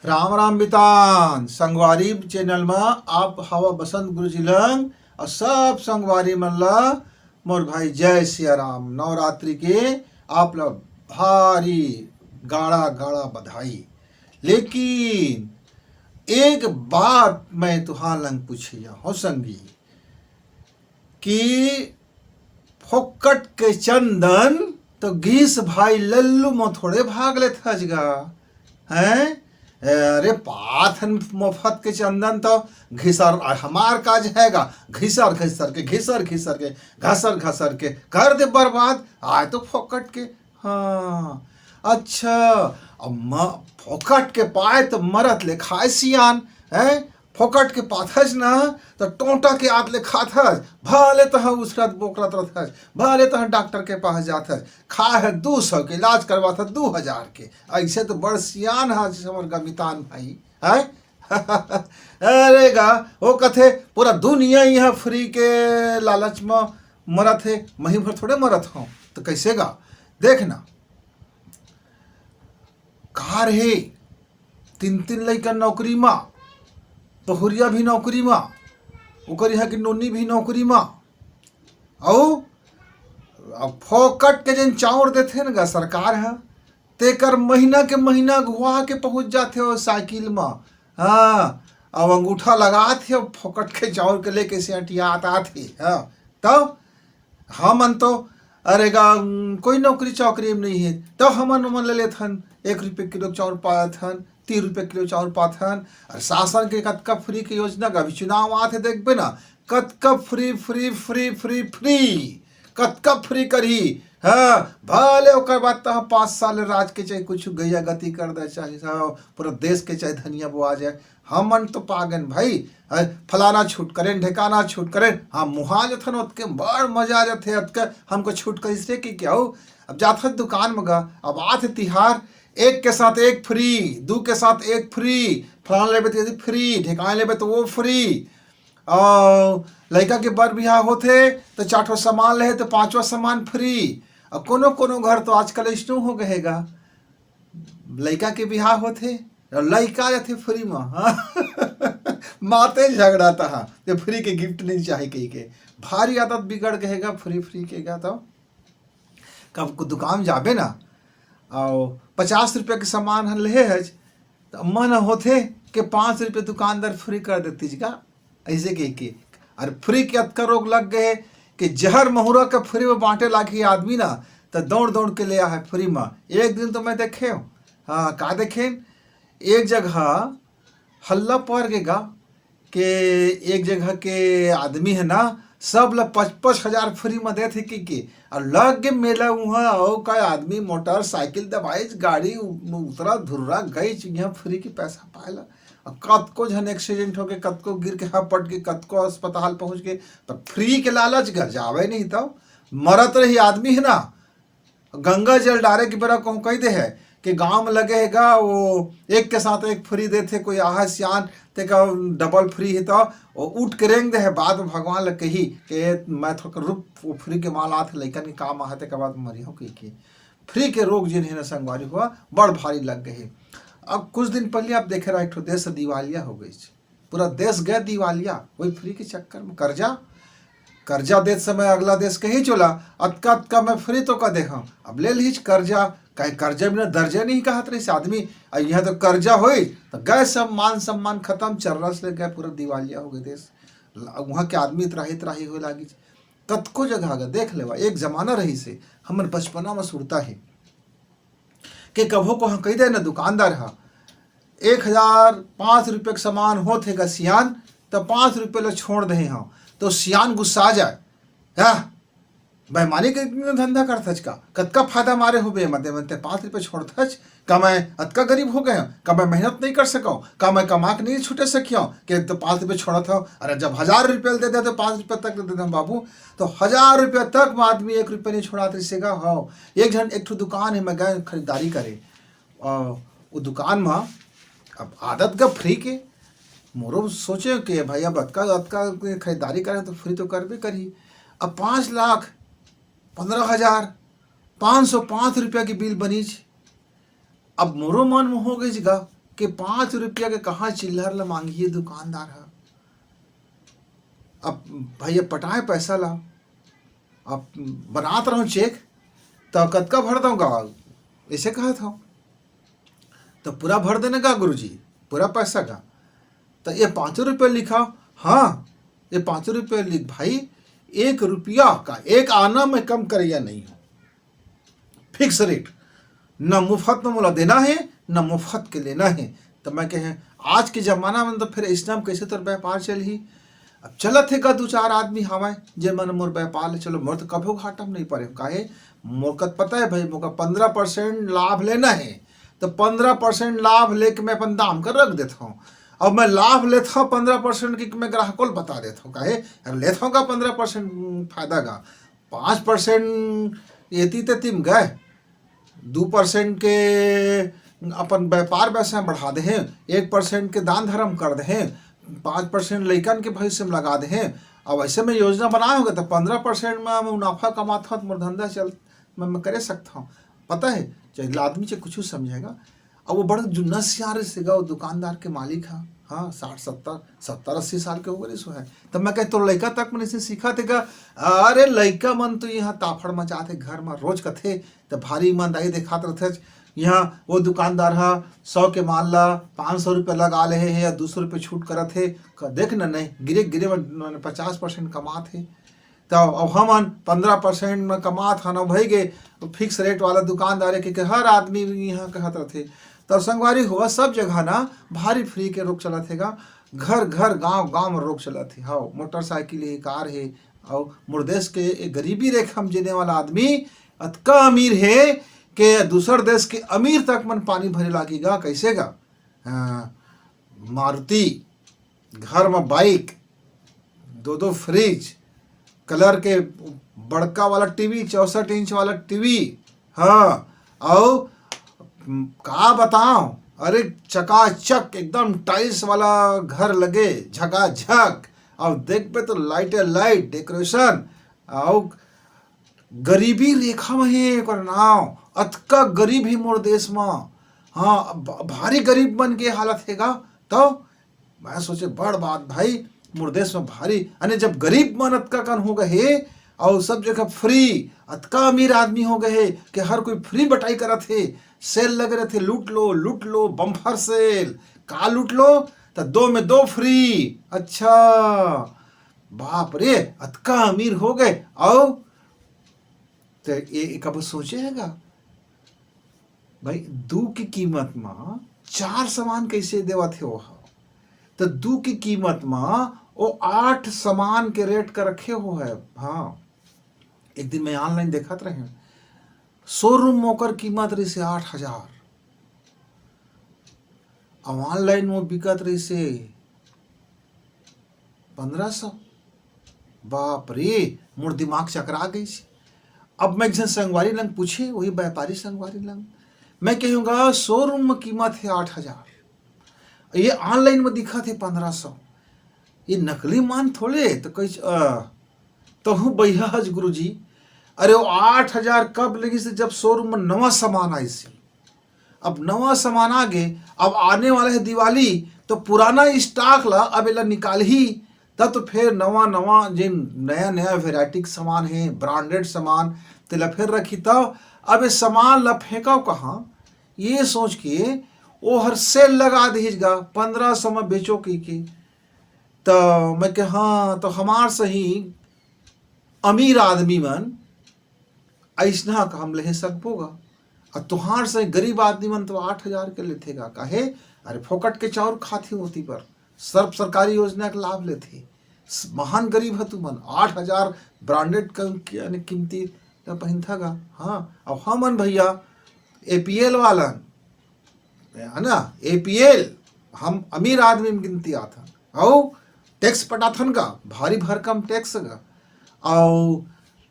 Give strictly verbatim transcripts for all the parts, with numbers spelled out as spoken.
राम राम बितान संगवारी चैनल म आप हवा बसंत गुरु जी लंग। और सब संगवारी मन ला मोर भाई जय सिया राम। नवरात्रि के आप ला भारी गाड़ा गाड़ा बधाई। लेकिन एक बात मैं तुहार लंग पूछिया हो संगी, कि फोकट के चंदन तो गीस भाई लल्लू म थोड़े भाग लेथस गा। हैं? अरे पाथन मफत के चंदन तो घिसर, हमार काज है गा, घिसर घिसर के, घिसर घिसर के, घसर घसर के कर दे बर्बाद। आय तो फोकट के। हाँ, अच्छा, अब म-, फोकट के पाए तो मरत ले खाए सियान, हैं? फोकट के पाथस ना, तो टोंटा के आत ले खाथस। भले तह उसरत बोकरत रथस, भले तह डॉक्टर के पास जाथस, खा है दू सौ के, इलाज करवाथस दू हजार के। ऐसे तो बड़ सियान हा हमर गमितान भाई, है। अरे गा, वो कथे, पूरा दुनिया यहाँ फ्री के लालच म मरत हे, मही भर थोड़े मरत हूँ। तो कैसे गा? देखना, कार हे, तीन तीन लइका नौकरी मा, बहुरिया भी नौकरी मा, ओकर यहाँ के नोनी भी नौकरी मा। अउ अब फोकट के जेन चाउर देथे न गा सरकार ह, तेकर महीना के महीना घुआ के पहुंच जाथे ओ साइकिल मा। हाँ, अब अंगूठा लगात हे, अब फोकट के चाउर के लेके से अटियात आत हे। हाँ, तब हमन तो, अरे गा, उम, कोई नौकरी चाकरी में नहीं है, तो हमन ओमन ले लेथन, एक रुपये किलो चाउर पाथन, तीन रुपये किलो चाउर पाथन। और शासन के कतका फ्री के योजना का अभी चुनाव आथे, देखबे ना, कतका free, free, free, free, free, कतका फ्री करही। हाँ, भले ओकर बाद तह पाँच साल राज के चाहे कुछ गैया गति कर दे, चाहे हाँ, पूरा देश के चाहे धनिया बोआ जाए, हमन तो पागन भाई। अ, फलाना छूट करें, ढेकाना छूट करें, हाँ, मुहा जथन ओतके बड़ मजा आ जाथे। अतके हमको छूट कइसे के क्या हो? अब जाथन दुकान में गा, अब आथे तिहार, एक के साथ एक फ्री, दू के साथ एक फ्री, फलाना लेबे तो फ्री, ढेकाना लेबे तो वो फ्री। और लइका के बर बिहाव होथे तो चार ठो सामान ले तो पांचवा सामान फ्री। और कोनो कोनो घर तो आजकल ऐसनो हो गए गा, लइका के बिहाव होथे, लइका आ जाथे फ्री म। माते झगड़ा तहा, ये फ्री के गिफ्ट नहीं चाही कही के। भारी आदत बिगड़ गए गा फ्री फ्री के गा। तो कब को दुकान जाबे ना, और पचास रुपये के सामान ह लेहे हज, तो मन होथे कि पाँच रुपये दुकानदार फ्री कर देतीस गा। ऐसे कह के, और फ्री के अतका रोग लग गए कि जहर महुरा के फ्री में बांटे लागी आदमी ना, तो दौड़ दौड़ के ले आहे फ्री में। एक दिन तो मैं देखे हूँ, हाँ, का देखे, एक जगह हल्ला पड़ गे गा, के एक जगह के आदमी है ना, सब ला पच पच हजार फ्री में देथे कि के। और लग गे मेला उहाँ, अउ का आदमी मोटरसाइकिल दबाइस, गाड़ी उ-, उतरा धुर्रा गइस, यहाँ फ्री के पैसा पाए ला। अब कतको झन एक्सीडेंट होके, कतको गिर के हपट के, कतको अस्पताल पहुंच के, पर फ्री के लालच गा जावे नहीं, तब मरत रही आदमी है ना। गंगा जल डारे के बेरा कहूँ कह दे है कि गांव में लगे है गा, वो एक के साथ एक फ्री देथे, कोई आहा सियान, तेका डबल फ्री है, तो वो उठ के रेंग दे है। बाद में भगवान ल कही कि मैं थोड़ा रुक, वो फ्री के माल आथे, लइकन के काम आहा, तेका बाद मरियो कही के। फ्री के रोग जिन है ना संगवारी हुआ, बड़ भारी लग गए है। अब कुछ दिन पहले आप देखे रहा, एक ठो देश दिवालिया हो गई, पूरा देश गए दिवालिया, वही फ्री के चक्कर में। कर्जा, कर्जा देत समय अगला देश कही चोला, अतका अतका मैं फ्री तो का देखा, अब ले लीज कर्जा, काहे कर्जा बिना दर्जा नहीं कहत रही आदमी। अब यहाँ तो कर्जा होई तो गए सब मान सम्मान खत्म, चर्रस ले गए, पूरा दिवालिया हो गए देश। ल-, वहाँ के आदमी त्राही त्राही होए लागी। कतको जगह अगर देख लेवा, एक जमाना रही से, हमर बचपना में सुरता है कि कभो को हम कह दे ना दुकानदार हा, एक हजार पाँच रुपये के सामान होत हे गा सियान, तो पाँच रुपये ला छोड़ दे हम, तो सियान गुस्सा आ जाए। हाँ, बेईमानी के धंधा करथच का? कतका फायदा मारे हो बे, मते मते पाँच रुपये छोड़थच। का मैं अतका गरीब हो गए हूँ? का मैं मेहनत नहीं कर सकूँ? का मैं कमा के नहीं छुटे सकियो? के तो पाँच रुपये छोड़त हो। अरे जब हजार रुपये दे दे तो पाँच रुपये तक दे दे बाबू। तो हजार रुपये तक में आदमी एक रुपये नहीं छोड़ात रही सेगा। हो, एक झन एक ठो दुकान है, मैं गए खरीदारी करे। अ, वो दुकान में अब आदत गा फ्री के, मोरो सोचे कि भाई अब अतका अतका खरीदारी करे तो फ्री तो करबे करही। अब पाँच लाख, पन्द्रह हजार, पाँच सौ पाँच रुपया के बिल बनीच। अब मोरो मन में हो गई गा, कि पाँच रुपया के कहाँ चिल्लर ल मांगही दुकानदार ह। अब भैया पटाए पैसा ला, अब बनात रहूं चेक, त कतका भर दऊं गा? ऐसे कहत हव। त पूरा भर देना गा गुरुजी, पूरा पैसा गा? त ये पाँचों रुपया लिखा। हाँ, ये पाँचों रुपया लिख भाई, एक रुपया का एक आना मैं कम करइया नहीं हूँ। फिक्स रेट, न मुफ्त में मोला देना है, न मुफ्त के लेना है। त मैं कहे, आज के जमाना में तो फिर अइसना में कैसे तोर व्यापार चलही? अब चलत हे का दू चार आदमी हवय, जे मन मोर व्यापार ले, चलो, मोर तो कभो घाटा में नहीं परे, काहे? मोर का पता है भाई, मोका पंद्रह परसेंट लाभ लेना है, तो पंद्रह परसेंंट लाभ लेके मैं अपन दाम कर रख देता हूँ। अब मैं लाभ लेता हूँ पंद्रह परसेंट की, मैं ग्राहकों ल बता देता हूँ, काहे? अरे लेता हूँ का पंद्रह परसेंट फायदा का, पाँच परसेंट एती तेती में गए, दू परसेंट के अपन व्यापार व्यवसाय बढ़ा दे हैं, एक परसेंट के दान धर्म कर दे हैं, पाँच परसेंट लइकन के भविष्य में लगा दे हैं। अब ऐसे में योजना बनाए होंगे तो पंद्रह परसेंट में मुनाफा कमात हत, मोर धंधा चल, मैं, मैं करे सकता हूँ। पता है, चाहे आदमी चाहे कुछ समझेगा। अब वो बड़ा जुन्ना सियार से गा, वो दुकानदार के मालिक हा, हाँ, साठ सत्तर, सत्तर अस्सी साल के हो गए सो है। तब मैं कहे, तो लइका तक मन इसे सीखा थे का? अरे लइका मन तो यहाँ ताफड़ मचाते घर में रोज कथे, तो भारी ईमानदारी दिखात रहते। यहाँ वो दुकानदार हा सौ के माल ला पाँच सौ रुपये लगा ले है या दो सौ रुपये छूट करत है, क-, देख न नहीं, गिरे गिरे में, में पचास परसेंट कमात है। तो अब हमन पंद्रह परसेंट में कमात हन, अब भई गे फिक्स रेट वाला दुकानदार है, क्योंकि हर आदमी यहाँ कहत रहथे। तब संगवारी हो, सब जगह ना भारी फ्री के रोग चलत हे गा, घर घर गांव गांव में रोग चलत हे। हाँ, मोटरसाइकिल हे, कार हे, अउ मोर देश के ए गरीबी रेखा में जीने वाला आदमी अतका अमीर हे के दूसर देश के अमीर तक मन पानी भरे लागी गा। कैसे गा? हाँ, मारुति, घर में बाइक, दो दो फ्रिज, कलर के बड़का वाला टीवी, चौसठ इंच वाला टीवी, हाँ, अउ का बताओ, अरे चकाचक एकदम टाइल्स वाला घर लगे, झकाझक। अउ देखबे तो लाइटे लाइट, डेकोरेशन, अउ गरीबी रेखा में हे ओकर नाव। अतका गरीब हे मोर देश म। हाँ, भ-, भारी गरीब मन के हालत हे गा। तो मैं सोचे, बड़ बात भाई, मोर देश में भारी, अने जब गरीब मन अतका कन हो गए हे, अउ सब जगह फ्री, अतका अमीर आदमी हो गए हे कि हर कोई फ्री बटाई करत हे, सेल लगे रहथे, लूट लो, लूट लो, बम्पर सेल। का लूट लो? त दो में दो फ्री। अच्छा, बाप रे, अतका अमीर हो गए। अउ त ये, ये कब सोचे हे गा? भाई, दू की कीमत म चार सामान कैसे देवत हे ओह? त दू की कीमत म वो आठ सामान के रेट कर रखे हो है। हाँ, एक दिन मैं ऑनलाइन देखत रहे, शोरूम में ओकर कीमत रहिसे आठ हजार, अब ऑनलाइन में बिकत रहिसे पंद्रह सौ। बाप रे, मोर दिमाग चकरा गइसे। अब मैं एक झन संगवारी लंग पूछे, वही व्यापारी संगवारी लंग, मैं कहूँगा, शोरूम में कीमत हे आठ हजार, ये ऑनलाइन में दिखत हे पंद्रह सौ, ये नकली मान थोड़े? तो कहिस, "अ, तहूँ बइहा हस गुरुजी।" अरे, वो आठ हजार कब लगिस, जब शोरूम में नवा सामान आइस हे। अब नवा सामान आ गे, अब आने वाला हे दिवाली, तो पुराना स्टॉक ला अब एला निकालही, तब तो फेर नवा नवा, जे नया नया वेराइटी के सामान हे, ब्रांडेड सामान, तेला फेर रखही। तब अब ये सामान ला फेंकव कहाँ, ये सोच के ओहर सेल लगा दिहिस गा, पंद्रह सौ में बेचो कहिके। त मैं कहे, हाँ, तो हमार सही अमीर आदमी मन अइसना काम ले सकबो गा। अउ तुहार सही गरीब आदमी मन तो आठ हजार के लेथे गा। काहे? अरे, फोकट के चाउर खाथे ओती पर, सब सरकारी योजना के लाभ लेथे। स-, महान गरीब ह तुमन, आठ हजार ब्रांडेड क-, यानी कीमती ल पहिनथा गा। हाँ, अब हमन भैया एपीएल वालन, है ना, एपीएल, हम अमीर आदमी में गिनती आथन। अउ टैक्स पटाथन का, भारी भरकम टैक्स का। अउ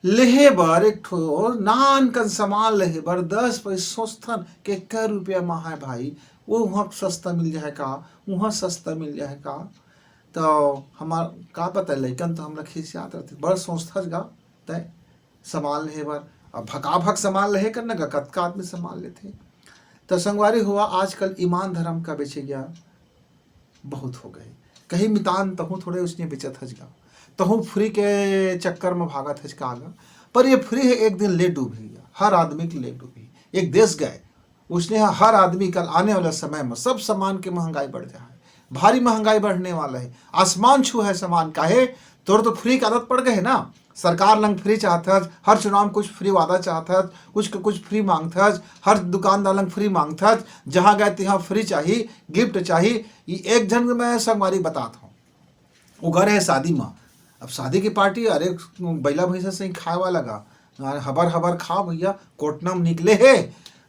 लेहे बर एक ठो नान कन सामान लेहे बर दस पैसा सोचथन के कै रुपया में है भाई, वो वहाँ सस्ता मिल जाए का, वहाँ सस्ता मिल जाए का। तो हमार का पता, लइकन तो हमरा खिसियात रहते, बड़ सोचथस गा तय सामान लेहे बर। अब भकाभक सामान लेहे कर न गा, कतका आदमी सामान लेथे। त संगवारी हुआ, आजकल ईमान धर्म का बेचे गया बहुत हो गए। कहीं मितान तहूँ थोड़े उसने बेचत हज गा, तहूँ फ्री के चक्कर में भागत हज का गा। पर ये फ्री है, एक दिन ले डूबी गा, हर आदमी के ले डूबी। एक देश गए, उसने हर आदमी कल आने वाला समय में सब सामान के महंगाई बढ़ जाए, भारी महंगाई बढ़ने वाला है, आसमान छू है सामान का है। तोर तो फ्री की आदत पड़ गए है ना, सरकार लंग फ्री चाहत हस, हर चुनाव में कुछ फ्री वादा चाहत हस, कुछ के कुछ फ्री मांगत हस, हर दुकानदार लंग फ्री मांगत हस, जहाँ गए तिहाँ फ्री चाही, गिफ्ट चाही। ये एक झन मैं संगवारी बतात हूँ, वो घर है शादी में, अब शादी की पार्टी, अरे बैला भैंसा से ही खाए वाला गा, अरे हबर हबर खा भैया, कोटना में निकले है,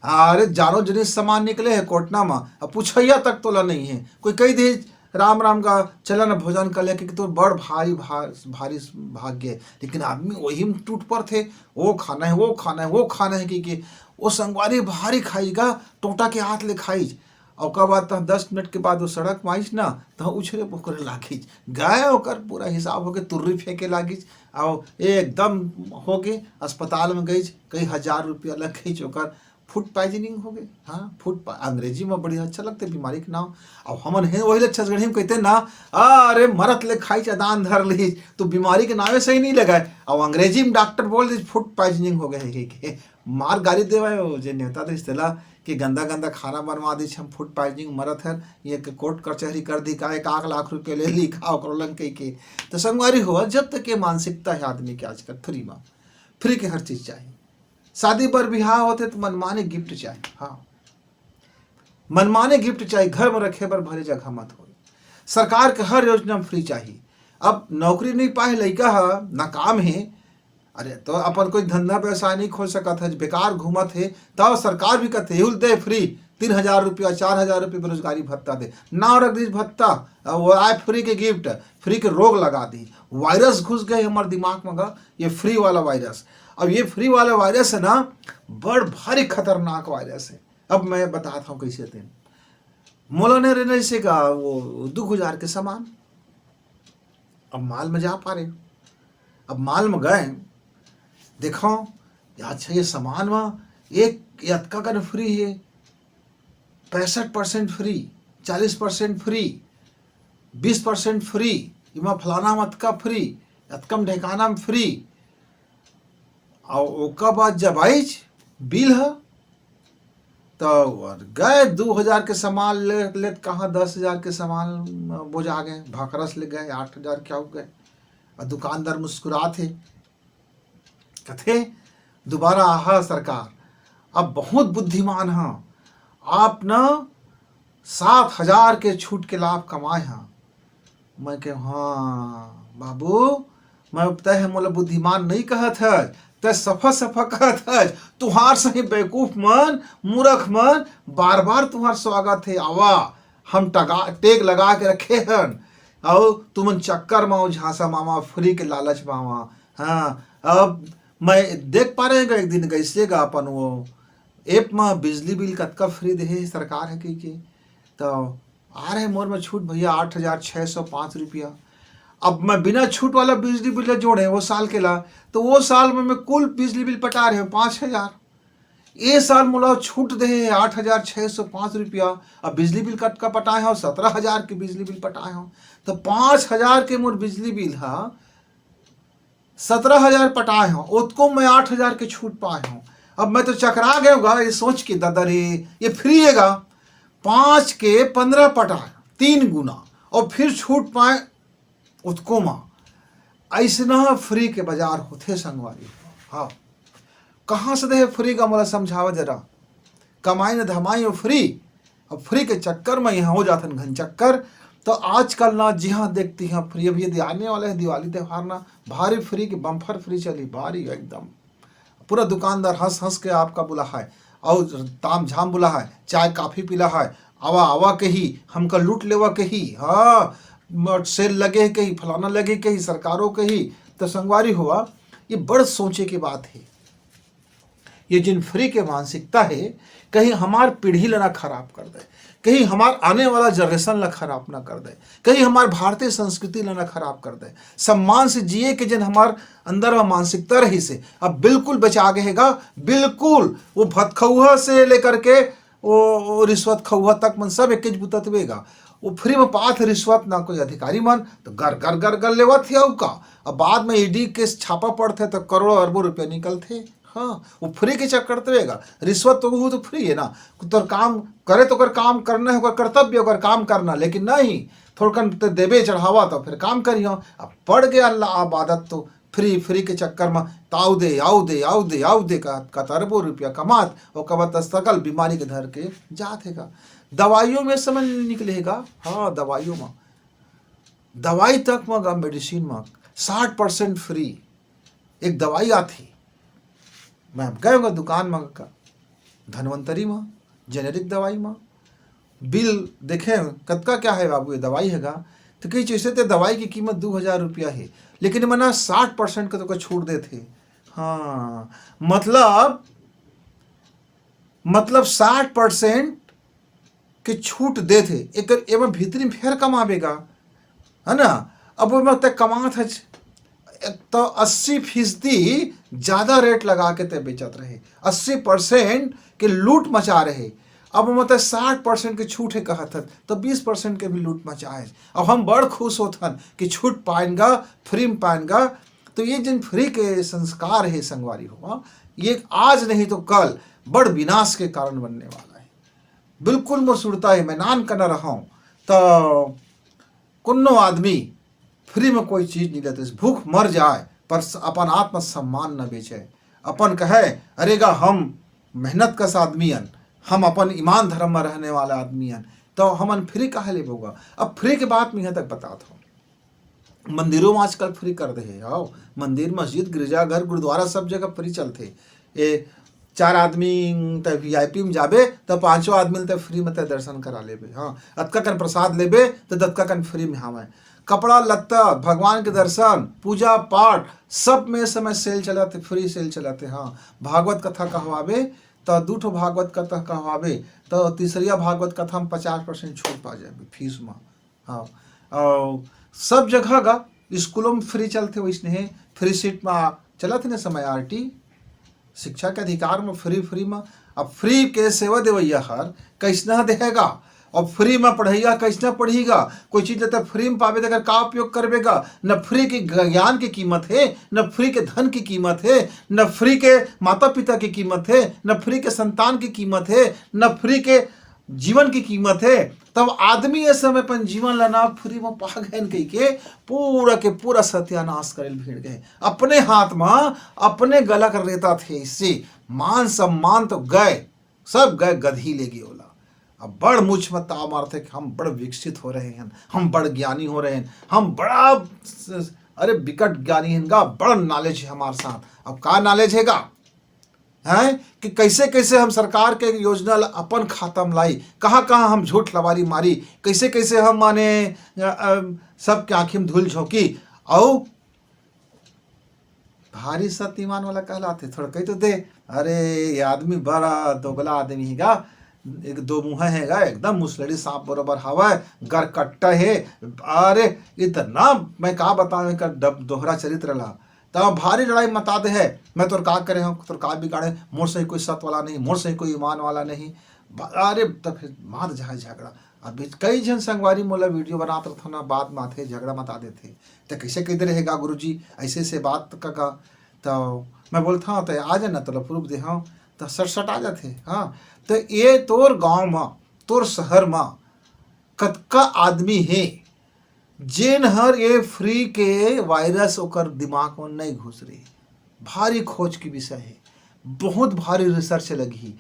अरे जानो जनिस सामान निकले है कोटना में, अब पूछैया तक तोला नहीं है। कोई कही दे राम राम का चलन भोजन कर ले, क्योंकि तो बड़ भारी भार, भारी भाग्य है। लेकिन आदमी वही में टूट पड़थे, वो खाना है, वो खाना है, वो खाना है, कि, कि वो संगवारी भारी खाईगा, टोटा के हाथ ले खाईज। और ओकर बाद तह दस मिनट के बाद वो सड़क में आइस ना, तह उछरे पोकरे लागिस, गए ओकर पूरा हिसाब होके तुर्री फेंके लागिस, और एकदम होके अस्पताल में गईस, कई हजार रुपया लग गईस ओकर। फूड पॉइजनिंग हो गए। हाँ, फूड पा-, अंग्रेजी में बढ़िया अच्छा लगते बीमारी के नाम। अब हमन हैं वही ले छत्तीसगढ़ी में कहते ना, "आ, अरे मरत ले खाई चादान धर ली", तो बीमारी के नामे सही नहीं लगाए। अब अंग्रेजी में डॉक्टर बोल दी फूड पॉइजनिंग हो गए है, के मार गाली देवाए हो जे नेता देश तेला कि गंदा गंदा खाना बनवा दी, हम फूड पॉइजनिंग मरत है, ये के कोर्ट कचहरी कर दी का, एक आख लाख रुपये ले ली का ओकरो लंग कही के। तो संगवारी हुआ, जब तक ये मानसिकता है आदमी के आजकल फ्री में, फ्री के हर चीज चाहिए। शादी बर बिहाव होते तो मनमाने गिफ्ट चाहिए। हाँ, मनमाने गिफ्ट चाहिए, घर में रखे बर भले जगह मत हो। सरकार के हर योजना में फ्री चाहिए। अब नौकरी नहीं पाए लइका ह, नाकाम है, अरे तो अपन कोई धंधा व्यवसाय नहीं खोल सकत है, बेकार घूमत है, तब सरकार भी कहते, "एहू ल दे फ्री, तीन हजार रुपया, चार हजार रुपया बेरोजगारी भत्ता दे।" नाव रख दीस भत्ता, अब वो आए फ्री के गिफ्ट, फ्री के रोग लगा दी। वायरस घुस गए हमारे दिमाग में गा, ये फ्री वाला वायरस। अब ये फ्री वाला वायरस है ना, बड़ भारी खतरनाक वायरस है। अब मैं बताता हूँ कैसे थे। मोला ने रहने से का वो दू हजार के सामान, अब माल में जा पा रहे, अब माल में गए, देखो, अच्छा, ये सामान में एक अतका कन फ्री है, पैंसठ परसेंट फ्री, चालीस परसेंट फ्री, बीस परसेंट फ्री, इमा फलाना में अतका फ्री, अतकम ढेकाना में फ्री। और ओकर बाद जब आइज बिल ह, तो गए दू हजार के सामान ले लेत, कहाँ दस हजार के सामान बोजा गए, भाखरस ले गए, आठ हजार क्या हो गए। और दुकानदार मुस्कुरात है, कथे, "दोबारा आहा सरकार, अब बहुत बुद्धिमान ह, आप न सात हजार के छूट के लाभ कमाए ह।" मैं कहे, "हाँ बाबू, मैं तय है मोला बुद्धिमान नहीं कहत हस, तय सफा सफा कहत हस। तुहार सही बेवकूफ मन, मूर्ख मन, बार बार तुहार स्वागत है, आवा, हम टगा टेक लगा के रखे हन, और तुमन चक्कर में आओ झांसा मामा, फ्री के लालच मामा।" हाँ, अब मैं देख पा रहे हैं एक दिन कैसे गा अपन वो ऐप में बिजली बिल कतका फ्री देहे सरकार है कही के, तो आ रहे मोर में छूट भैया आठ हजार छः सौ पाँच रुपया। अब मैं बिना छूट वाला बिजली बिल ला जोड़े वो साल के ला, तो वो साल में मैं कुल बिजली बिल पटा रहे हूँ पाँच हजार। ये साल मोला छूट देहे है आठ हजार छः सौ पाँच रुपया। अब बिजली बिल कतका पटाए हो, सत्रह हजार के बिजली बिल पटाए हो, तो पाँच हजार के मोर बिजली बिल हा सत्रह हजार पटाए हो, ओतको मैं आठ हजार के छूट पाए हो। अब मैं तो चकरा गए हूँ ये सोच के, दादा रे, ये फ्री है गा, पाँच के पन्द्रह पटाए, तीन गुना, और फिर छूट पाए ओतको मा। ऐसना फ्री के बाजार होथे संगवारी। हाँ, कहाँ से देहे फ्री का मोला समझावा जरा। कमाई न धमाई हो फ्री, अब फ्री के चक्कर में यहाँ हो जाथन घन चक्कर। तो आजकल ना जिहाँ देखती हैं फ्री, अब यदि आने वाले हैं दिवाली त्यौहार ना, भारी फ्री के बम्फर फ्री चली, भारी एकदम। पूरा दुकानदार हंस हंस के आपका बुला है, और ताम झाम बुला है, चाय कॉफी पिला है, आवा आवा कही, हमका लूट लेवा कही, हाँ, म-, सेल लगे कही, फलाना लगे कही, सरकारों कही। तो संगवारी हुआ, ये बड़ सोचे की बात है। ये जिन फ्री के मानसिकता है, कहीं हमार पीढ़ी ला ना खराब कर दे, कहीं हमार आने वाला जनरेशन ला खराब ना कर दे, कहीं हमार भारतीय संस्कृति ला ना खराब कर दे। सम्मान से जिए के जिन हमार अंदर में मानसिकता रही से, अब बिल्कुल बचा गए हैगा, बिल्कुल वो भतखौहा से लेकर के वो, वो रिश्वत खउहा तक मन सब एकेच बुता तबे गा। वो फ्री में पात रिश्वत ना कोई अधिकारी मन, तो गर, गर, गर, गर लेवत हे अउ का। अब बाद में ईडी के छापा पड़थे तो करोड़ों अरबों रुपया निकलथे। हाँ, वो फ्री के चक्कर तबे गा। रिश्वत तो वो तो फ्री है ना, तोर काम करे तो ओकर काम करना है, ओकर कर्तव्य, ओकर काम करना, लेकिन नहीं, थोड़कन ते देबे चढ़ावा तो फिर काम करियो। अब पड़ गया अल्लाह अब आदत तो फ्री, फ्री के चक्कर में ताऊ दे, आऊ दे, आऊ दे, आऊ दे का, का अरबों रुपया कमात, ओकर बाद त सकल बीमारी के धर के जात हे का। दवाइयों में समझ निकले हे का, हाँ, दवाइयों में, दवाई तक में गा, मेडिसिन में साठ परसेंट फ्री। एक दवाई आती, मैं अब गए होंगे दुकान में का, धनवंतरी में, जेनेरिक दवाई में, बिल देखे, "कतका क्या है बाबू, ये दवाई है गा?" तो कही, "जैसे ते दवाई की कीमत दू हजार रुपया है, लेकिन मना साठ परसेंट का तो छूट देथे।" हाँ, मतलब, मतलब साठ परसेंट के छूट देथे, एकर, एमा भीतरी में फेर कमाबे गा, है ना? अब ओमा ते कमात हच, एक तो अस्सी फीसदी ज्यादा रेट लगा के ते बेचत रहे, अस्सी परसेंट के लूट मचा रहे। अब ओमा ते साठ परसेंट के छूट हे कहत हच, तो बीस परसेंट के भी लूट मचाए। अब हम बड़ खुश होत हन कि छूट पाएन गा, फ्री में पाएन गा। तो ये जिन फ्री के संस्कार हे संगवारी हो, ये आज नहीं तो कल बड़ विनाश के कारण बनने वाला है। बिल्कुल मोर सुरता हे, मैं नान कना रहूं, तो कोनो आदमी फ्री में कोई चीज नहीं लेते, भूख मर जाए पर स-, अपन आत्मसम्मान न बेचे, अपन कहे, "अरे गा, हम मेहनत कस आदमी हन, हम अपन ईमान धर्म में रहने वाला आदमी हन, तो हमन फ्री काहे लेबो गा?" अब फ्री के बात मैं यहाँ तक बतात हूँ। मंदिरों में आजकल फ्री कर दे हे, आओ, मंदिर, मस्जिद, गिरजाघर, गुरुद्वारा, सब जगह फ्री चलथे। ए, चार आदमी त वीआईपी में जाबे, त पांचों आदमी ल त फ्री में त दर्शन करा लेबे। हाँ, अतका कन प्रसाद लेबे, त अतका कन फ्री में हावय। कपड़ा लत्ता, भगवान के दर्शन, पूजा पाठ, सब में समय सेल चलाथे, फ्री सेल चलाथे। हाँ, भागवत कथा कहवाबे, त दू ठो भागवत कथा कहवाबे, त तीसरिया भागवत कथा में पचास परसेंट छूट पा जाबे फीस में। हाँ, अउ सब जगह गा, स्कूलों में फ्री चलथे, वैसने हे, फ्री सीट में चलत हे ना समय आरटी, शिक्षा के अधिकार में फ्री, फ्री में। अब फ्री के सेवा देवैया हर कैसना देहेगा, और फ्री में पढ़ैया कैसना पढ़ीगा? कोई चीज लेता फ्री में पाबे, तेकर का उपयोग करबे गा? न फ्री के ज्ञान की कीमत हे, न फ्री के धन की कीमत हे, न फ्री के माता पिता की कीमत हे, न फ्री के संतान की कीमत हे, न फ्री के जीवन की कीमत हे। तब आदमी ये समय अपन जीवन ला ना फ्री में पा गए कह के पूरा के पूरा सत्यानाश करे भीड़ गए। अपने हाथ में अपने गला कर रेता थे, इससे मान सम्मान तो गए, सब गए, गधी ले गए ओला। अब बड़ मुछ में ताव मारथे कि हम बड़ विकसित हो रहे हैं, हम बड़ ज्ञानी हो रहे हैं, हम बड़ा स-, अरे विकट ज्ञानी हैं गा, बड़ नॉलेज है हमारे साथ। अब का नॉलेज है गा? हैं कि कैसे कैसे हम सरकार के योजना ल अपन खाता में लाई, कहाँ कहाँ हम झूठ लबारी मारी, कैसे कैसे हम माने अ, अ, सबके आँखी में धूल झोंकी। अउ भारी सत ईमान वाला कहलाथे, थोड़ा कही तो दे, अरे ये आदमी बड़ा दोगला आदमी ही गा, एक दो मुँह है गा, एकदम मुसलड़ी सांप बरोबर हवय, गर कट्टा है। अरे इतना मैं का बताऊँ एकर डब-, दोहरा चरित्र ला। त भारी लड़ाई मता दे है, मैं तोर का करे हूँ, तोर का बिगाड़े, मोर सही कोई सत वाला नहीं, मोर सही कोई ईमान वाला नहीं। ब-, अरे त फिर मात जाए झगड़ा। अब कई झन संगवारी मोला वीडियो बनात रथन ना, बात माथे झगड़ा मता देथे, त कैसे कह दे रहेगा गुरुजी, ऐसे ऐसे बात का, का? त मैं बोलता हूँ त आ जाना, तोला प्रूफ दे हूँ, त सट सट आ जाथे। हाँ, त ये तोर गांव म, तोर शहर म कतका आदमी हे जेन हर ये फ्री के वायरस ओकर दिमाग में नहीं घुस रही। भारी खोज की विषय है, बहुत भारी रिसर्च लगही।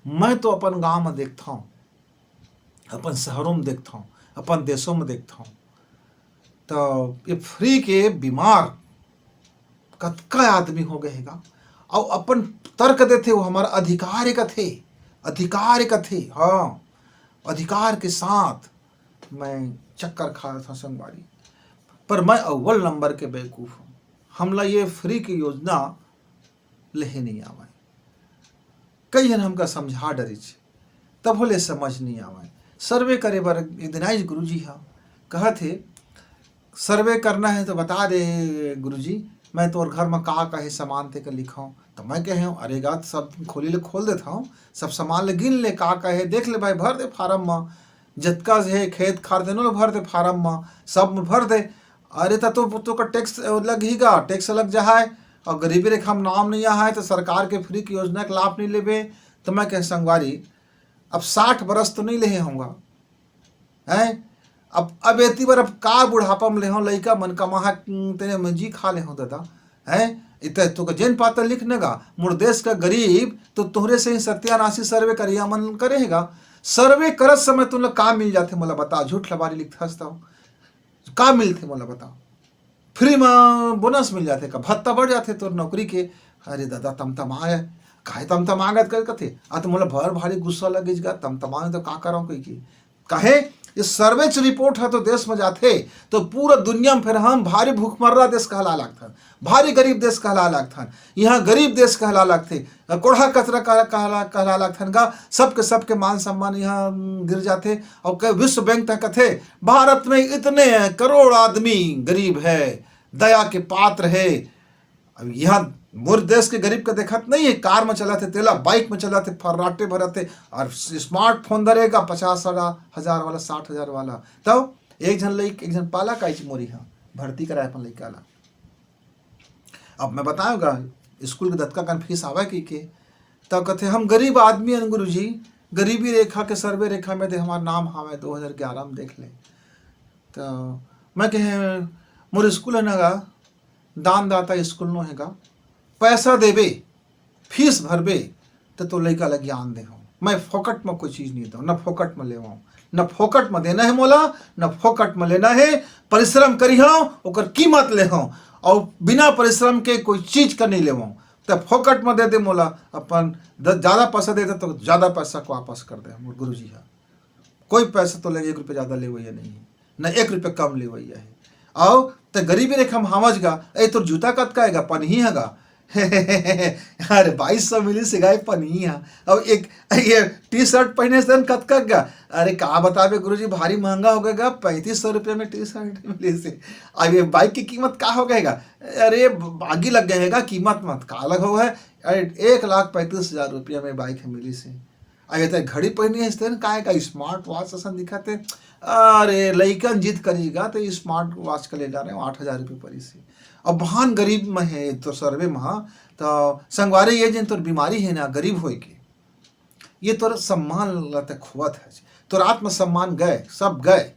मैं तो अपन गांव में देखता हूँ, अपन शहरों में देखता हूँ, अपन देशों में देखता हूँ, तो ये फ्री के बीमार कतका आदमी हो गए हेगा। और अपन तर्क देथे, वो हमारा अधिकार एक थे, अधिकार एक थे। हाँ, अधिकार के साथ मैं चक्कर खा रहा था संगवारी, पर मैं अव्वल नंबर के बेवकूफ़ हूँ। हमला ये फ्री के योजना लेहे नहीं आवय। कई झन हमका समझा डरिच, तभो ले समझ नहीं आवय। सर्वे करे बर एक दिन आइस गुरुजी हा, कहत हे, "सर्वे करना है तो बता दे गुरुजी, मैं तोर घर म का का हे सामान तेकर लिखव। त मैं कहे हंव, अरे गा, त सब खोली ले खोल देथंव, सब सामान ले गिन ले, का का हे देख ले भाई, भर दे फारम म, जतका हे खेत खार तेनो ल भर दे फारम म, सब म भर दे। अरे त तो, तोकर टैक्स लगही गा, टैक्स लग जाहय, अउ गरीबी रेखा म नाम नइ आहय त सरकार के फ्री के योजना के लाभ नइ लेबे। त मैं कहे, संगवारी, अब साठ बरस तो नइ लेहे हंव गा, हैं? अब, अब एती बर अब का बुढ़ापा म लेहंव, लइका मन कमाहय, तेने में जी खा लेहंव ददा, हैं? इत तोके जेन पाता लिख न गा, मोर देश का गरीब तो तोहरे सहीं सत्यानाशी सर्वे करिया मन करे हे गा। सर्वे करत समय तुमला का मिल जाथे मोला बता, झूठ लबारी लिखथस त का मिलथे मोला बता? फ्री म बोनस मिल जाथे का? भत्ता बढ़ जाथे तोर नौकरी के। अरे ददा, तमतमाय, काहे तमतमागत कर कथे। आ त मोला भर भारी गुस्सा लगिस गा, तमतमाय त का करंव कहिके। काहे? ये सर्वेच रिपोर्ट ह तो देश म जाथे, तो पूरा दुनिया म फेर हम भारी भूखमर्रा देश कहलाय लागथन, भारी गरीब देश कहलाय लागथन। इहाँ गरीब देश कहलाय लागथे, कोढ़ा कचरा कह-, कहला-, कहलाय लागथन गा। सबके, सबके मान सम्मान इहाँ, उम, गिर जाथे। अउ क-, विश्व बैंक त कथे, भारत में इतने करोड़ आदमी गरीब है, दया के पात्र है। अब इहाँ मोर देश के गरीब के देखत नइ हे, कार म चलत हे तेला, बाइक म चलत हे, फर्राटे भरत हे, अउ स्मार्टफोन धरे गा पचास हजार वाला, साठ हजार वाला। तब एक झन लइक, एक झन पालक आइस मोर इहाँ भर्ती कराय अपन लइका ला। अब मैं बतायंव गा, स्कूल के दतका कन फीस आवय कहिके, त कथे, हम गरीब आदमी हन गुरुजी, गरीबी रेखा के सर्वे रेखा में दे हमार नाम हावय, दो हज़ार ग्यारह में देख ले। त मैं कहे, मोर स्कूल हे ना गा, दानदाता स्कूल नो हे गा, पैसा देबे, फीस भरबे, त तो लइका ला ज्ञान देहंव। मैं फोकट म कोई चीज नइ देवंव, न फोकट म लेवंव, न फोकट म देना हे मोला, न फोकट म लेना हे। परिश्रम करिहंव, ओकर कीमत लेहंव, अउ बिना परिश्रम के कोई चीज का नइ लेवंव। त फोकट म दे दे मोला, अपन द-, जादा पैसा दे दे त जादा पैसा के वापस कर दे मोर गुरुजी ह। कोई पैसा तो लेगे, एक रुपया जादा लेवइया नइ हे, न एक रुपया कम लेवइया हे। अउ त गरीबी रेखा म हावस गा, ए तोर जूता कतका हे गा? पनही ह गा। अरे बाईस सौ मिलिस हे गा, ए पनही ह। अब एक ये टी शर्ट पहिने हस तेन कतका गा? अरे का बताबे गुरुजी, भारी महंगा हो गे गा, पैंतीस सौ रुपया में टी शर्ट मिलिस हे। अब ये बाइक के कीमत का हो गे गा? अरे आगी लग गे हे गा कीमत म, का अलग हो गे? अरे एक लाख पैंतीस हजार रुपया में बाइक ह मिलिस हे। अब ये त घड़ी पहिने हस तेन काय का, स्मार्ट वॉच असन दिखत हे। अरे लइकन जिद करिस गा त स्मार्ट वॉच का ले डारेंव, आठ हजार रुपया परिस हे। अब महान गरीब म हे तो सर्वे म, त संगवारी ये जेन तोर बीमारी हे ना गरीब होय के, ये तोर सम्मान ल त खोवत हस, तोर आत्मसम्मान गय, सब गय।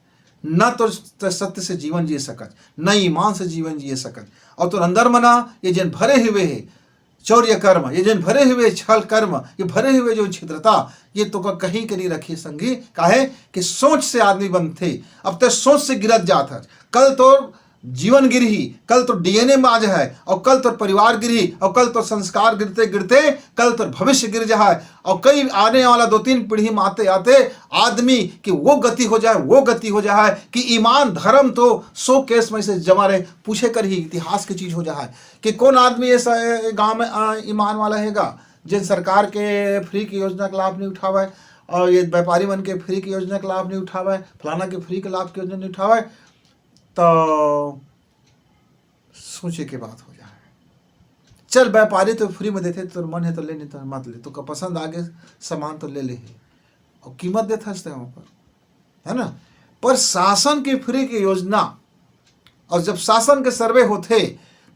न तो त सत्य से जीवन जिए सकत, न ईमान से जीवन जिए सकत। अउ तोर अंदर म ना ये जेन भरे हुए हे चौर्य कर्म, ये जेन भरे हुए छल कर्म, ये भरे हुए जो छिद्रता, ये तोका कहीं के नइ रखही संगी। काहे कि सोच से आदमी बनथे। अब ते सोच से गिरत जात हस, कल तोर जीवन गिरही, कल तोर डीएनए म आ जाहय, अउ कल तोर परिवार गिरही, अउ कल तोर संस्कार गिरते गिरते कल तोर भविष्य गिर जाहय। अउ कई आने वाला दो तीन पीढ़ी म आते आते आदमी के वो गति हो जाहय, वो गति हो जाहय कि ईमान धर्म तो सौ केस में से जमा रहे, पूछे करही, इतिहास के चीज हो जाहय कि कोन आदमी ऐसा गांव में, अ, ईमान वाला हे गा, जेन सरकार के फ्री के योजना के लाभ नइ उठावय, अउ ये व्यापारी मन के फ्री के योजना के लाभ नइ उठावय, फलाना के फ्री के लाभ के योजना नइ उठावय। त सोचे के बात हो जाहय। चल, व्यापारी तो फ्री में देथे, तोर मन हे तो ले, नइ तो मत ले, तोका पसंद आगे सामान तो ले ले हे, अउ कीमत देथस ते ओकर, है ना? पर शासन के फ्री के योजना, अउ जब शासन के सर्वे होथे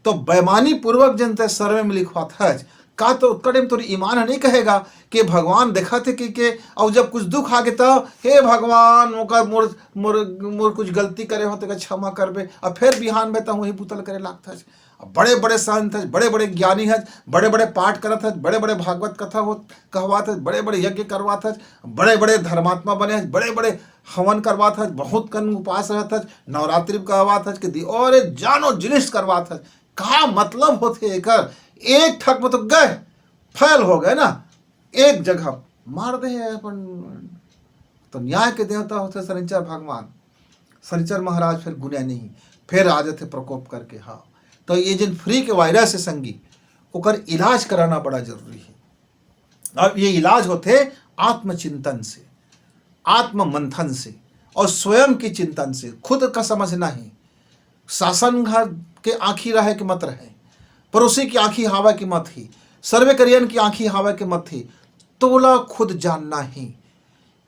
तो बेईमानी पूर्वक जेन ते सर्वे में लिखवाथस, का तो ओतका टाइम तोर ईमान ह नइ कहे गा कि भगवान देखत हे कहिके? अउ जब कुछ दुख आगे त, हे भगवान, ओकर मोर, मोर, मोर कुछ गलती करे हों तेकर क्षमा करबे। अब फेर बिहान में त उही बुता ल करे लागथस। अब बड़े बड़े संत हस, बड़े बड़े ज्ञानी हस, बड़े बड़े पाठ करत हस, बड़े बड़े भागवत कथा होत कहवात हस, बड़े बड़े यज्ञ करवात हस, बड़े बड़े धर्मात्मा बने हस, बड़े बड़े हवन करवात हस, बहुत कन उपास रहत हस, नवरात्रि करवात हस, कि दि-, अरे जानो जिनिस करवात हस। का मतलब होथे एकर? एक ठक में तो गय, फेल हो गय ना, एक जगह मार दे हे अपन। तो न्याय के देवता होथे शनिचर भगवान, शनिचर महाराज फेर गुने नहीं, फेर आ जाथे प्रकोप करके। हाँ, तो ये जेन फ्री के वायरस हे संगी, ओकर इलाज कराना बड़ा जरूरी हे। अब ये इलाज होथे आत्मचिंतन से, आत्म मंथन से अउ स्वयं के चिंतन से, खुद का समझना हे। शासन घर के आँखी रहे कि मत रहे, परोसी के आँखी हावय के मत ही, सर्वे करियन के आँखी हावय के मत ही, तोला खुद जानना ही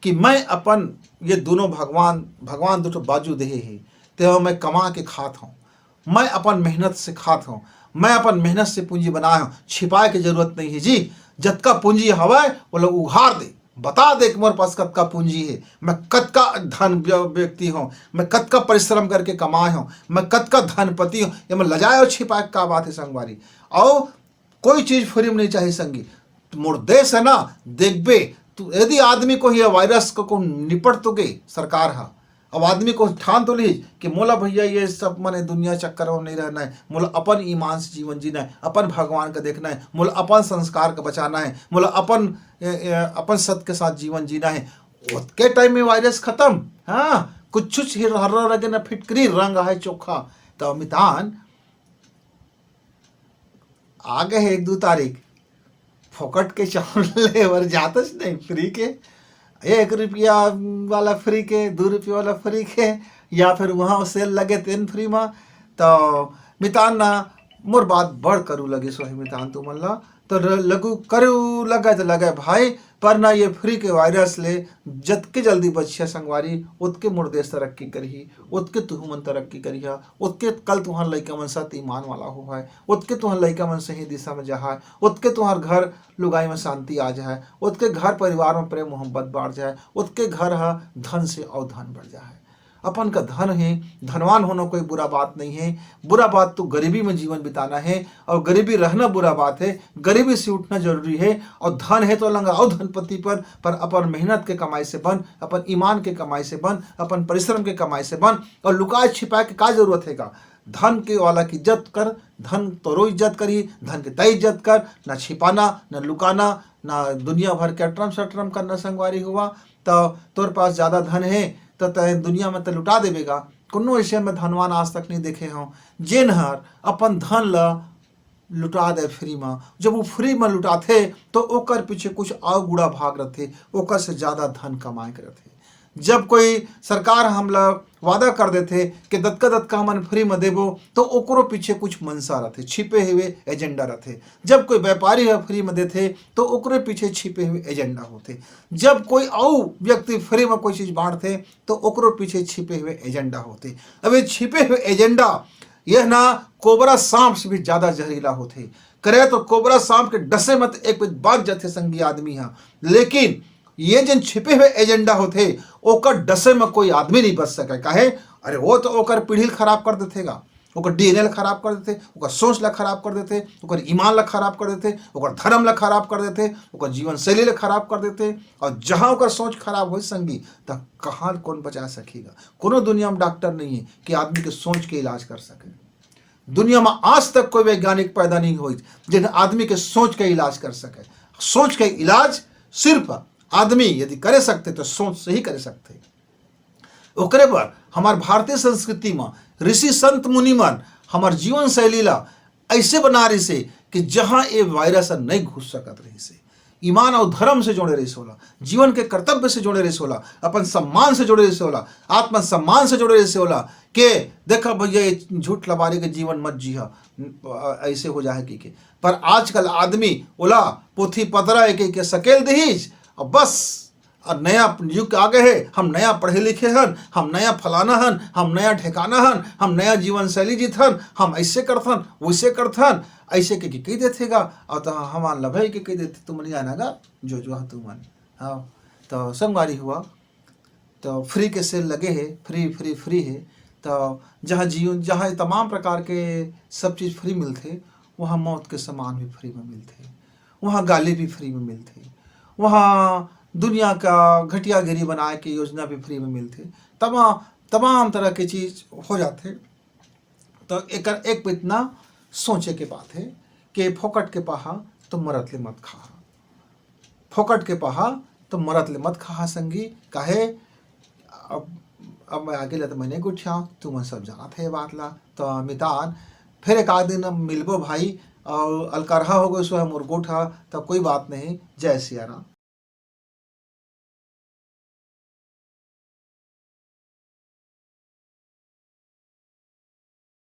कि मैं अपन ये दोनों भगवान, भगवान दू ठो बाजू देहे हे, तेमा मैं कमा के खात हूँ, मैं अपन मेहनत से खात हूँ, मैं अपन मेहनत से पूंजी बनाए हूँ, छिपाए के जरूरत नहीं है जी। जतका पूंजी हवय, ओला उघार दे, बता दे कि मोर पास कतका पूंजी है, मैं कतका धन व्य-, व्यक्ति हूँ, मैं कतका परिश्रम करके कमाए हूँ, मैं कतका धनपति हूँ। एमा लजाए और छिपाए का बात है संगवारी? और कोई चीज फ्री में नहीं चाहिए संगी। मोर देश है ना, देखबे तू, यदि आदमी को ये वायरस को, को निपट तो गई सरकार हा, अब आदमी को ठान तो लीज कि मोला भैया ये सब मने दुनिया चक्कर में नहीं रहना है, मोला अपन ईमान से जीवन जीना है, अपन भगवान का देखना है, मोला अपन संस्कार का बचाना है, मोला अपन ए, ए, अपन सत के साथ जीवन जीना है। ओतके टाइम में वायरस खत्म। हाँ, कुछ कुछ ही हर्रा रगे न फिटकरी, रंग है चोखा। तो मितान, आ गए है एक दो तारीख, फोकट के चावल ले बर जातस नहीं, फ्री के, एक रुपया वाला फ्री के, दो रुपया वाला फ्री के, या फिर वहाँ सेल लगे तेन फ्री में। तो मितान ना, मोर बात बड़ करू लगे सोहे मितान तुमन ला। तो र-, लगू करू लगे तो लगे भाई, पर ना ये फ्री के वायरस ले जतके जल्दी बचिया संगवारी, ओतके मोर देश तरक्की करही, ओतके तुहू मन तरक्की करिहा, ओतके कल तुहार लइका मन सत ईमान वाला हो है, ओतके तुहार लइका मन सही दिशा में जाहा, ओतके तुहार घर लुगाई में शांति आ जाए, ओतके घर परिवार में प्रेम मोहब्बत बाढ़ जाए, ओतके घर ह धन से और धन बढ़ जाए। अपन का धन है, धनवान होना कोई बुरा बात नहीं है। बुरा बात तो गरीबी में जीवन बिताना है और गरीबी रहना बुरा बात है। गरीबी से उठना जरूरी है और धन है तो अलंग और धनपति बन, पर अपन मेहनत के कमाई से बन, अपन ईमान के कमाई से बन, अपन परिश्रम के कमाई से बन। और लुकाए छिपाए के का जरूरत है का? धन के वाला की इज्जत कर, धन तोरो इज्जत करी, धन के तय इज्जत कर, ना छिपाना, ना लुकाना, ना दुनिया भर के अटरम सटरम करना संगवारी हुआ। तो तोर पास ज्यादा धन है तो तय दुनिया में तो लुटा देबेगा। कोनो ऐसे में धनवान आज तक नहीं देखे हो जेन हर अपन धन ला लुटा दे फ्री में। जब वो फ्री में लुटाथे तो ओकर पीछे कुछ और गुड़ा भाग रहथे, ओकर से ज्यादा धन कमाए के रहथे। जब कोई सरकार हमला वादा कर देथे कि दतका दतका हमन फ्री में देबो, तो ओकरो पीछे कुछ मंशा रहथे, छिपे हुए एजेंडा रहथे। जब कोई व्यापारी ह फ्री में देथे, तो ओकरे पीछे छिपे हुए एजेंडा होथे। जब कोई अउ व्यक्ति फ्री में कोई चीज बांटथे, तो ओकरो पीछे छिपे हुए एजेंडा होथे। अब ये छिपे हुए एजेंडा, यह ना कोबरा सांप से भी ज्यादा जहरीला होथे। करे तो कोबरा सांप के डसे मत एक बार बांच जाथे संगी आदमी ह, लेकिन ये जेन छिपे हुए एजेंडा होथे, ओकर डसे में कोई आदमी नहीं बच सके। काहे? अरे, वो तो ओकर पीढ़ी ल खराब कर देथे गा, ओकर डीएनए ल खराब कर देथे, ओकर सोच ल खराब कर देथे, ओकर ईमान ल खराब कर देथे, ओकर धर्म ल खराब कर देथे, ओकर जीवन शैली ल खराब कर देथे। और जहाँ ओकर सोच खराब होई संगी, त कहाँ कौन बचा सकेगा? कोनो दुनिया में डॉक्टर नहीं है कि आदमी के सोच के इलाज कर सके। दुनिया में आज तक कोई वैज्ञानिक पैदा नहीं होई जेन आदमी के सोच के इलाज कर सके। सोच के इलाज सिर्फ आदमी यदि करे सकथे, तो सोच से ही करे सकथे। ओकरे बर हमार भारतीय संस्कृति में ऋषि संत मुनि मन हमार जीवन शैली ला ऐसे बना रहिसे कि जहाँ ये वायरस ह नहीं घुस सकत रहिसे। ईमान और धर्म से जोड़े रहिसे ओला, जीवन के कर्तव्य से जोड़े रहिसे ओला, अपन सम्मान से जोड़े रहिसे ओला, आत्मसम्मान से जोड़े रहिसे ओला। के देखा भैया, ये झूठ लबारी के जीवन मत जीहा, ऐसे हो जाए कि के। पर आजकल आदमी ओला पोथी पतरा एक एक के सकेल दीहिस, अब बस, अब नया युग आ गए है, हम नया पढ़े लिखे हन, हम नया फलाना हन, हम नया ठेकाना हन, हम नया जीवन शैली जीत हन, हम ऐसे करथन, वैसे करथन, ऐसे के, के कही देथे गा। और तो हमार लभे के कही देथे, तुमन जाना गा, जो जो तुमन। हाँ, तो संगवारी हुआ, तो फ्री के सेल लगे है, फ्री, फ्री, फ्री है। तो जहाँ जीवन, जहाँ ये तमाम प्रकार के सब चीज़ फ्री मिलथे, वहाँ मौत के सामान भी फ्री में मिलथे, वहाँ गाली भी फ्री में मिलथे, वहाँ दुनिया का घटियागिरी बनाए के योजना भी फ्री में मिलथे। तमाम, तमाम तरह के चीज़ हो जाथे। तो एकर एक इतना सोचे के बात है कि फोकट के पाहा तो मरत ले मत खाहा, फोकट के पाहा तो मरत ले मत खाहा संगी। काहे? अब, अब मैं आगे ले तो मैंने गोठिया, तुमन सब जानत है ये बात ला। तो मितान, फिर एक आध दिन मिलबो भाई, और अलकरहा हो गए सो है मोर गोठा, तो कोई बात नहीं। जय सिया राम।